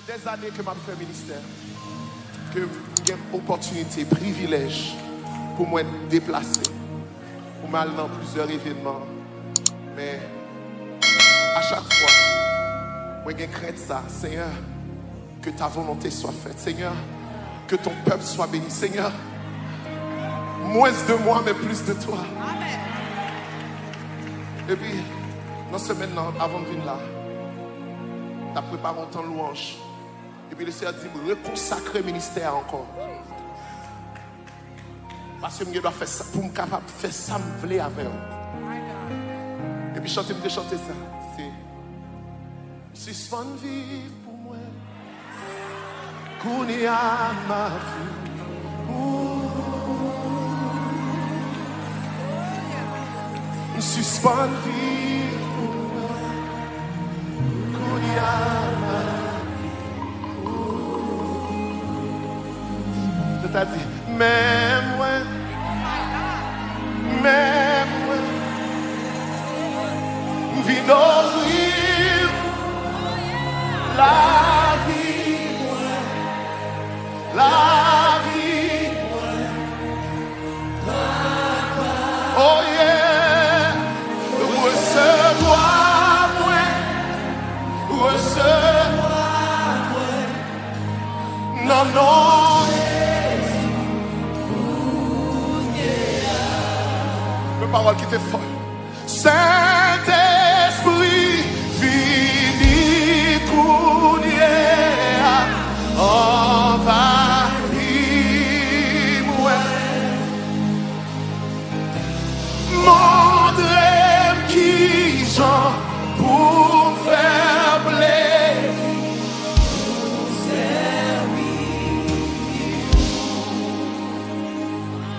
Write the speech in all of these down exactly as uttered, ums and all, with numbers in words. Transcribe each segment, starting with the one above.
Dèzane ke m ap fè ministè, ke m gen opòtinite, privilèj pou mwen deplase, pou m al nan plizyè evènman. Men, a chak fwa, mwen gen krent sa, Senyè, que ta volonté soit faite, Seigneur, que ton peuple soit béni, Seigneur. Moins de moi, mais plus de toi. Epi, nan semèn nan, avan m vin la, m t ap prepare yon tan lwanj. Epi Lesenyè di m rekonsakre ministè a ankò. Paske m gen dwa fè sa, pou m kapab fè sa m vle avè w. Epi chante m te chante sa, se sispann viv pou mwen. Kounye a m ap viv pou ou. M sispann viv pou mwen. Kounye a m ap viv pou ou. Se ta di, men mwen, men mwen, m vin ofri w lavi mwen, lavi mwen. Oh yeah, resevwa mwen, resevwa mwen. Nan non Jezi, kounye a. Yon pawòl ki te fò. Sentespri, vini kounye a, anvayi mwen. Montre m kijan pou m fè w plezi, pou m sèvi w.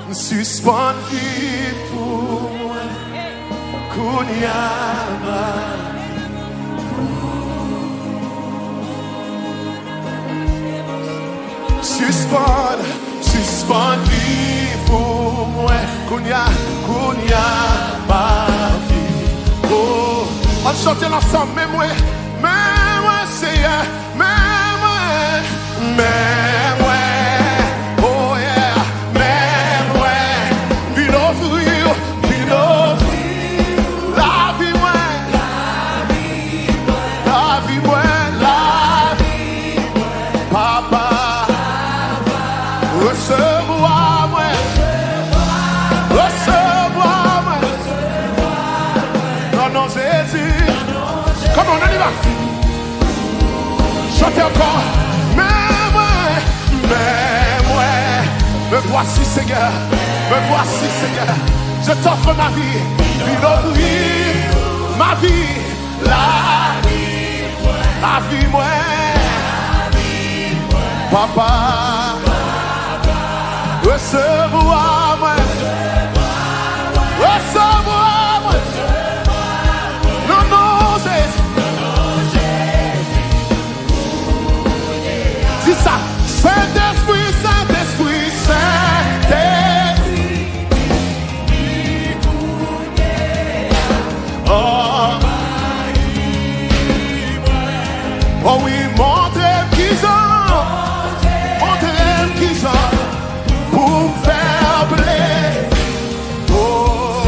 M sispann viv pou mwen, kounye a m ap sispann, sispann viv pou mwen. Kounye a, kounye a, m ap viv. Oh, ann chante l ansanm. Men mwen, men mwen, Senyè, men mwen, men mwen. Oh yeah, men mwen. Vin ofri w, vin ofri w lavi mwen. Lavi mwen, lavi mwen, Papa, resevwa mwen, resevwa mwen, nan non Jezi. Come on, on y va. Chante ankò. Men mwen, men mwen, me voici, Seigneur, me voici, Seigneur, je t'offre ma vie, vin ofri ma vie. Lavi mwen, lavi mwen, Papa, resevwa mwen, resevwa mwen, nan non Jezi. Di sa, Sentespri, Sentespri, Sentespri. Oh. Oh wi, montre m kijan, montre m kijan pou m fè w plezi. Oh,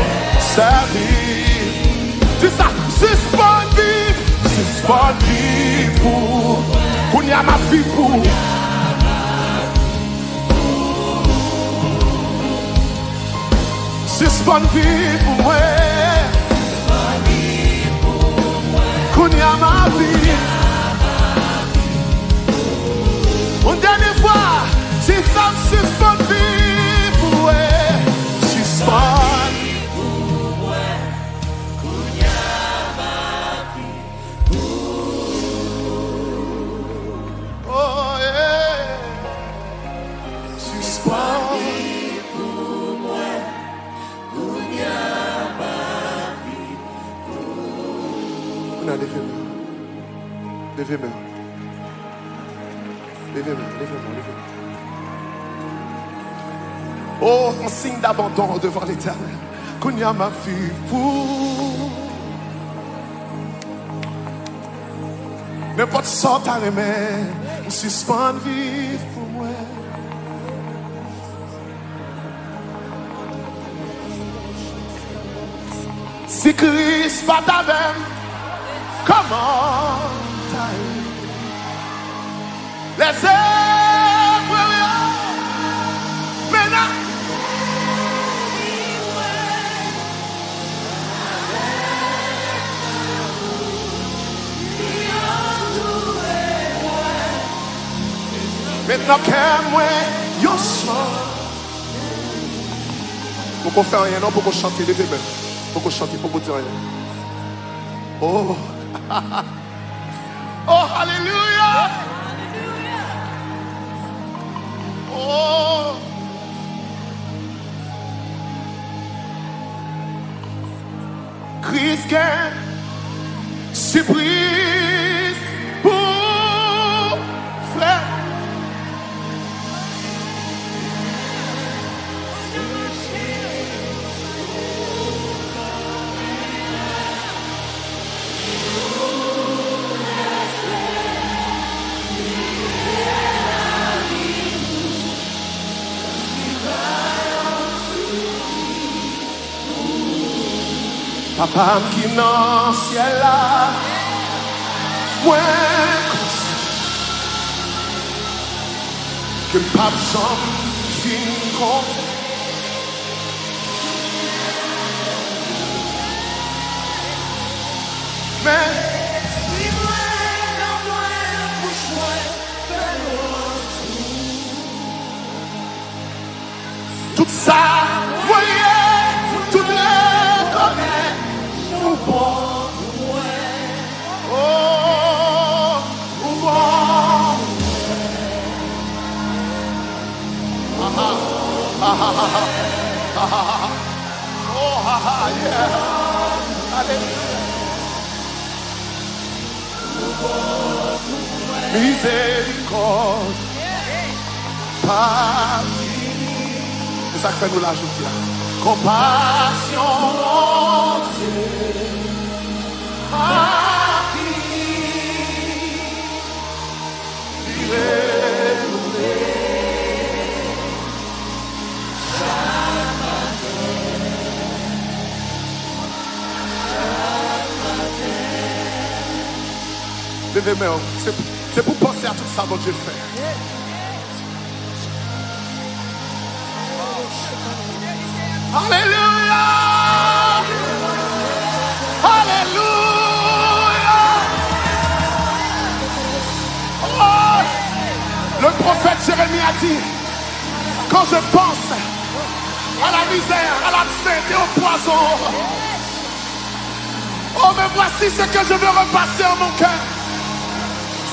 sèvi. Di sa, sispann viv, sispann viv pou. Kounye a m ap viv pou. Sispann viv pou mwen. Kounye a m ap viv. Yon dènye fwa, di sa, m sispann viv pou mwen. Sispann. Oh, yeah. Sispann. Kounye a, leve men w. Leve men w. Leve men w, leve men w, leve men w. Oh, un signe d'abandon devant l'Éternel. Kounye a, m ap viv pou. Nenpòt sa w ta renmen, m sispann viv pou mwen. Si Kris pa t avè m, kòman m ta ye? Lèzèv yo, men nan Met nan kè mwen yon chan. Poko fè anyen non, poko chante, leve men. Poko chante, poko di anyen. Oh. Oh, alelouya. Oh. Kris gen sipriz pou frè. Papa m ki nan syèl la, mwen konsyan ke m p ap janm fin kontan. Men, si mwen nan mwen, bouch mwen fè lwanj ou. Tout sa mwen ye, tout rekonèt ou bon pou mwen. Oh, ou bon pou mwen. Ah, ah, ah. Oh, ah, ah, yeah. Alelouya. Mizerikòd pa fini. Se sa k fè nou la jodi a. Konpasyon Bondye pa fini. Li renouvle. Leve men w. Se, se pou panse a tout sa Bondye fè. Alelouya! Alelouya! Oh! Le prophète Jérémie a dit, quand je pense à la misère, à l'abcès et au poison, oh, mais voici ce que je veux repasser en mon cœur,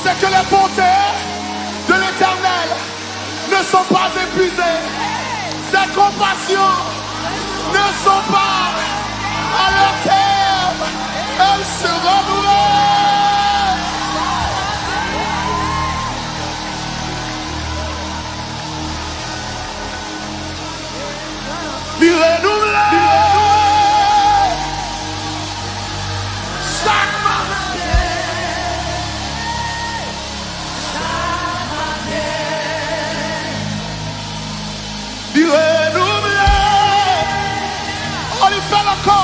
c'est que les bontés de l'Éternel ne sont pas épuisées. Ses compassions ne sont pas à leur terme. Elles se renouvellent. Li renouvle chak maten. Li renouvle. Oh, li fè l ankò.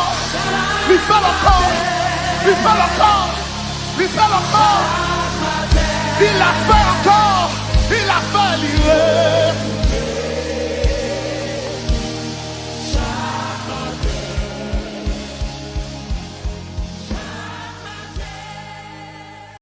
Li fè l ankò. Li fè l ankò. Li fè l ankò. Li la fè ankò. Li la fè. Li